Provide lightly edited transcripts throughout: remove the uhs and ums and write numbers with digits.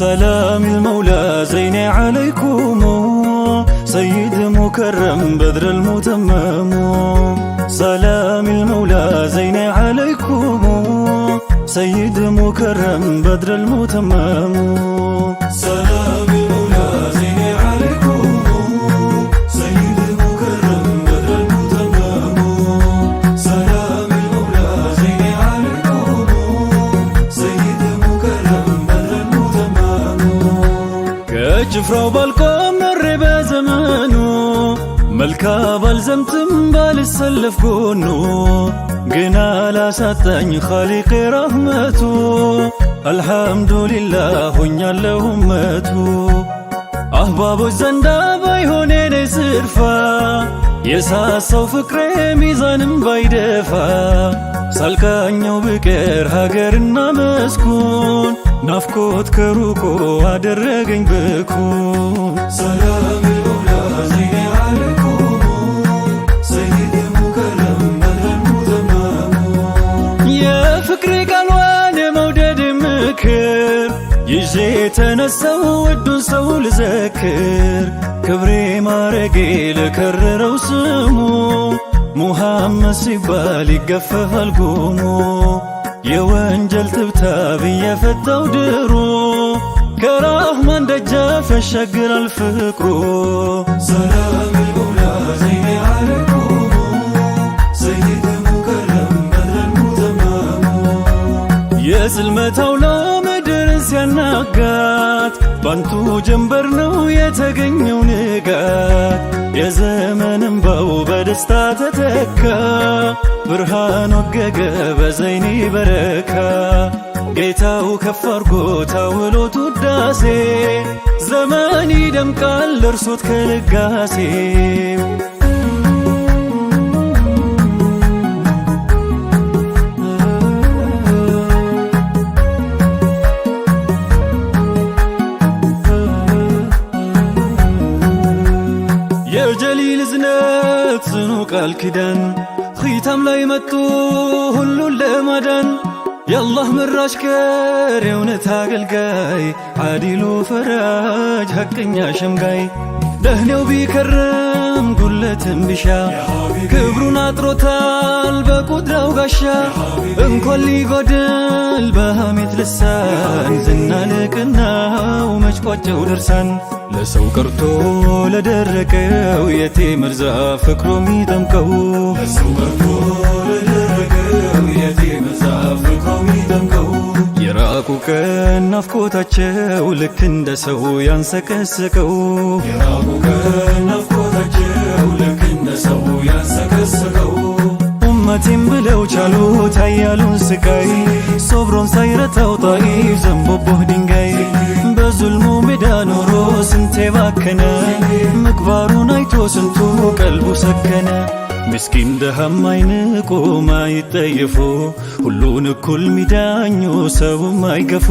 ሰላም ልመውላ ዘይኔ ዓለይኩም ሰይድ ሙከረም በድረ ልሙተመሙ። ሰላም ልመውላ ዘይኔ ዓለይኩም ሰይድ ሙከረም በድረ ልሙተመሙ። ሰላም ልመውላ ዘይኔ ዓለይኩም ሰይድ ሙከረም በድረ ልሙተመሙ። ሰላም ልመውላ ዘይኔ ዓለይኩም ሰይድ ሙከረም በድረ ልሙተመሙ። ከጭፍራው ባልቆም ኖሬ በዘመኑ፣ መልካ ባልዘምትም ባልሰለፍ ጎኑ፣ ግን አላሳጣኝ ኻሊቅ ረህመቱ፣ አልሐምዱሊላህ ሆኛለሁ እመቱ። አህባቦች ዘንዳ ባይሆን የኔ ስርፋ፣ የሳሳው ፍቅሬ ሚዛንም ባይደፋ፣ ሳልቃኘው ብቀር ሀገርና መስኩን፣ ናፍቆት ከሩቆ አደረገኝ ብኩን። ሰላም ልመውላ ዘይኔ ዓለይኩም ሰይድ ሙከረም በድረ ልሙተመሙ። የፍቅሬ ቃልዋን የመውደድ ምክር ይዤ የተነሳው ውዱን ሰው ልዘክር፣ ክብሬ ማረጌ ለከረረው ስሙ፣ ሙሐመድ ሲባል ይገፈፋል ጉሙ። የወንጀል ትብታብ እየፈታው ድሩ፣ ከራህማን ደጃፍ ያሻግራል ፍቅሩ። ሰላም ልመውላ ዘይኔ ዓለይኩም ሰይድ ሙከረም በድረ ልሙተመሙ። የጽልመት አውሎ ምድርን ሲያናጋት፣ ባንቱ ጀንበር ነው የተገኘው ንጋት። የዘመን እንባው በደስታ ተተካ፣ ብርሃን ወገገ በዘይኒ በረካ። ጌታው ከፍ አርጎት አውሎት ውዳሴ፣ ዘመን ይደምቃል ደርሶት ከልጋሴ። የጀሊል እዝነት ጽኑ ቃል ኪዳን ኺታም ላይ መጡ ሁሉን ለማዳን። የአላህ ምራሽ ከር የእውነት አገልጋይ፣ ዓዲሉ ፈራጅ ሐቀኛ ሸምጋይ፣ ደህኔው ቢከርም ጉለትም ቢሻ፣ ክብሩን አጥሮታል በቁድራው ጋሻ። እንኳን ሊጎድል በሐሜት ልሳን፣ ዝና ልቅናው መች ቋጨው ደርሳን። ለሰው ቀርቶ ለደረቀው የቴምር ዛፍ ፍቅሩ የሚጠምቀው፣ ለሰው ቀርቶ ለደረቀው የቴምር ዛፍ ፍቅሩ የሚጠምቀው፣ የራቁ ቀን ናፍቆታቸው ልክ እንደ ሰው ያንሰቀሰቀው፣ የራቁ ቀን ናፍቆታቸው ልክ እንደ ሰው ያንሰቀሰቀው፣ ኡመቴም ብለው ቻሉት አያሉን ስቃይ፣ ሶብሮን ሳይረታው ጣኢፍ ዘንቦቦህ ድንጋይ። በዙልሙ ሜዳ ኖሮ ስንቴ ባከነ፣ ምግባሩን አይቶ ስንቱ ቀልቡ ሰከነ። ምስኪን ደሃም አይንቁ ማይጠየፉ፣ ሁሉን እኩል ሚዳኙ ሰውም አይገፉ፣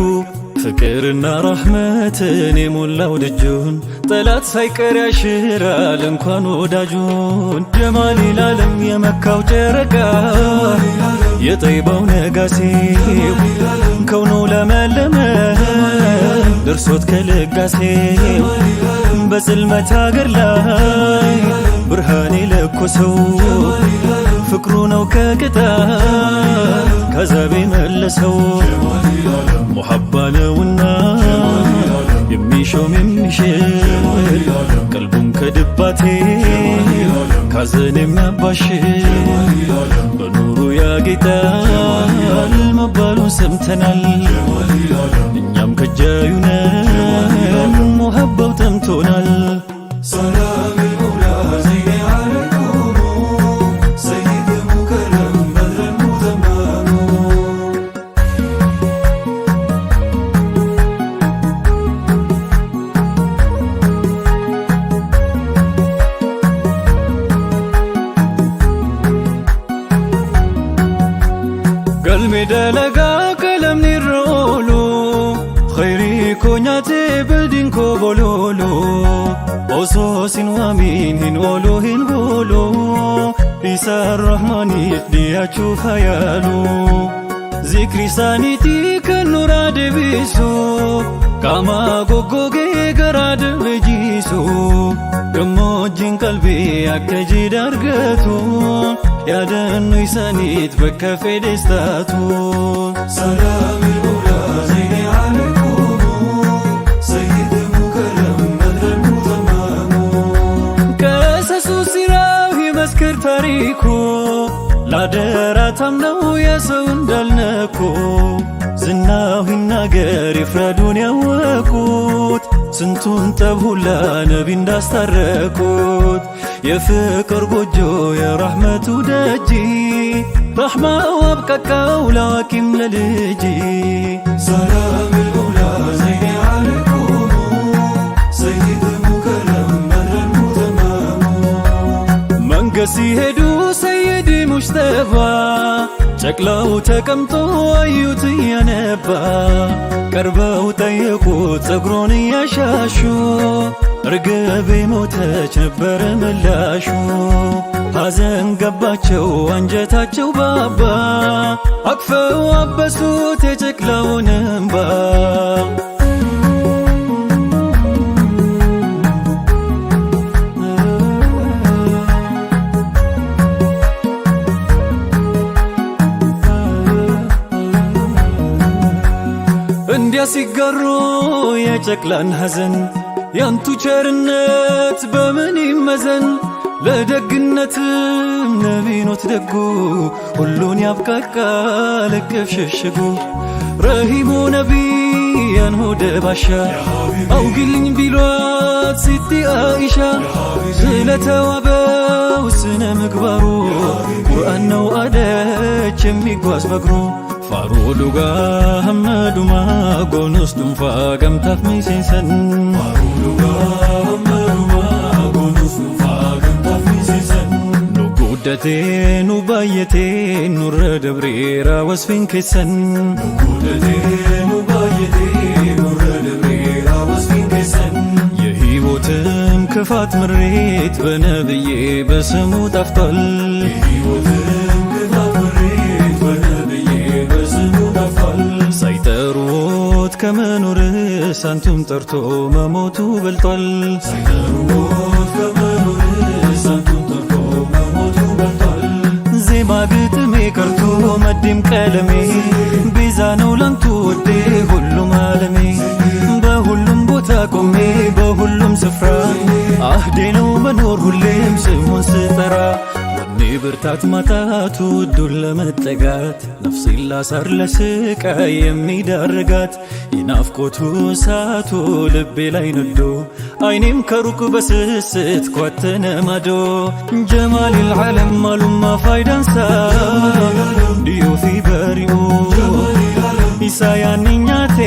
ፍቅርና ረሕመትን የሞላው ደጁን፣ ጠላት ሳይቀር ያሽራል እንኳን ወዳጁን። ጀማል ዓለም የመካው ጨረቃ፣ የጠይባው ነጋሴ፣ ከውኑ ለመለመ ደርሶት ከልጋሴ፣ በጽልመት አገር ላይ ብርሃን የለኮሰው፣ ፍቅሩ ነው ከቅጣት ከዛቤ መለሰው። ሙሐባ ነውና የሚሾም የሚሽር፣ ቀልቡን ከድባቴ ካዘን የሚያባሽር፣ በኑሩ ያጌጣል መባሉን ሰምተናል። እኛም ከጃዩ ነን ሙሐባው ጠምቶናል። ሰላም ልመውላ ዘይኔ ዓለይኩም ሰይድ ሙከረም በድረ ልሙተመሙ። Galmi dalagaa qalamni irra oolu, khayrii koo nyaatee badiin koo boloolu, osoo sin waamiin hin oolu hin boolu, isa rahmaaniif dhiyaachuuf hayaalu. Zikri isaaniitii kan nurraa deebisu. Qaama goggogee garaa daljiisu, gammoojjiin qalbii akka jiidha argatu, yaadannu isaaniit bakka fedhes taatu. سلام المولى زين عليكم، سيد مكرم بدر متمام. ቀሰሱ ሲራው ይመስክር ታሪኩ፣ ላደራ ታምነው የሰው እንዳልነኩ፣ ዝናው ይናገር ይፍረዱን ያወቁት፣ ስንቱን ጠብ ሁላ ነቢ እንዳስታረቁት። የፍቅር ጎጆ የረሕመቱ ደጅ፣ ረሕማው አብቃቃው ለአዋቂም ለልጅ። سلام المولى زين عليكم، سيد مكرم بدر متمام. መንገድ ሲሄዱ ሰይድ ሙጅተባ ጨቅላው ተቀምጦ አዩት እያነባ። ቀርበው ጠየቁት ፀጉሩን እያሻሹ፣ እርግቤ ሞተች ነበረ ምላሹ። ሐዘን ገባቸው አንጀታቸው ባባ፣ አቅፈው አበሱት የጨቅላውን እምባ። እንዲያ ሲጋሩ የጨቅላን ሐዘን፣ ያንቱ ቸርነት በምን ይመዘን? ለደግነትም ነቢኖት ደጉ፣ ሁሉን ያብቃቃል እቅፍ ሸሽጉ። ረሂሙ ነቢ ያን ሆደ ባሻ፣ አውግልኝ ቢሏት ሲቲ አይሻ፣ ስለተዋበው ስነ ምግባሩ ቁርአን ነው አለች የሚጓዝ በእግሩ። Faaruu dhugaa hamma dhumaa goonus dhuunfaa gamtaaf miseensan. Faaruu dhugaa hamma dhumaa goonus dhuunfaa gamtaaf miseensan. Nu guddatee nu baay'atee nurra dabreera wasfiin keessan. Nu guddatee nu baay'atee nurra dabreera wasfiin keessan. የሕይወትም ክፋት ምሬት በነብዬ በስሙ ጠፍቷል። የሕይወትም ክፋት ምሬት በነብዬ በስሙ ጠፍቷል። ሳይጠሩት ከመኖር ሳንቱን ጠርቶ መሞቱ በልጧል። ሳይጠሩት ከመኖር ሳንቱን ጠርቶ መሞቱ በልጧል። ዜማ ግጥሜ ቀርቶ መዴም ቀለሜ፣ ቤዛ ነው ላንቱ ወዴ ሁሉም አለሜ። በሁሉም ቦታ ቆሜ በሁሉም ስፍራ፣ አህዴ ነው መኖር ሁሌም ስሙን ስጠራ። ወኔ ብርታት ማጣቱ ውዱን ለመጠጋት፣ ነፍሴን ላሳር ለስቃይ የሚዳርጋት፣ የናፍቆቱ እሳቱ ልቤ ላይ ነዶ፣ አይኔም ከሩቅ በስስት ኳተነ ማዶ። ጀማሊል ዓለም ማሉማ ፋይዳንሳ ዲዮፊ በሪኡ ኢሳያንኛቴ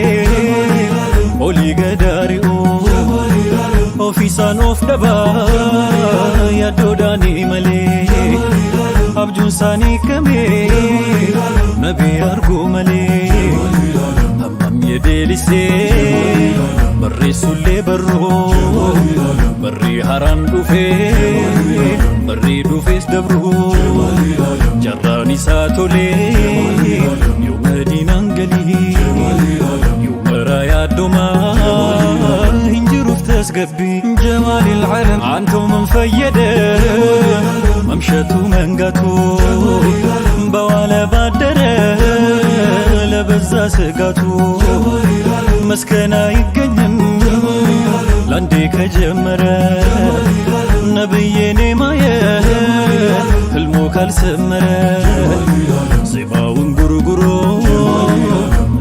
ኦሊ ገዳሪኡ ኦፊሳን ኦፍ ደባ ያዶዳኒ መሌ abjuun isaanii kamee nabii arguu malee. Hammam yedeelisee barreessullee barruu, barrii haraan dhufee barrii dhufees dabruu, jarraan isaa tolee yoo madiinaan galii, yoo maraa yaaddomaa hin jiruuf tasgabbii. ጀማሊል ዓለም አንተው ምን ፈየደ መምሸቱ መንጋቱ፣ በዋለ ባደረ ለበዛ ስጋቱ፣ መስከን አይገኝም ለአንዴ ከጀመረ፣ ነብዬኔ ማየት ህልሞ ካልሰመረ። ዜማውን ጉርጉሮ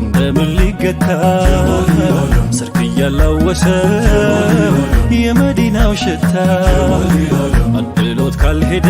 እንደምን ሊገታ፣ ሰርክ እያላወሰ የመዲናው ሽታ አድሎት ካልሄደ።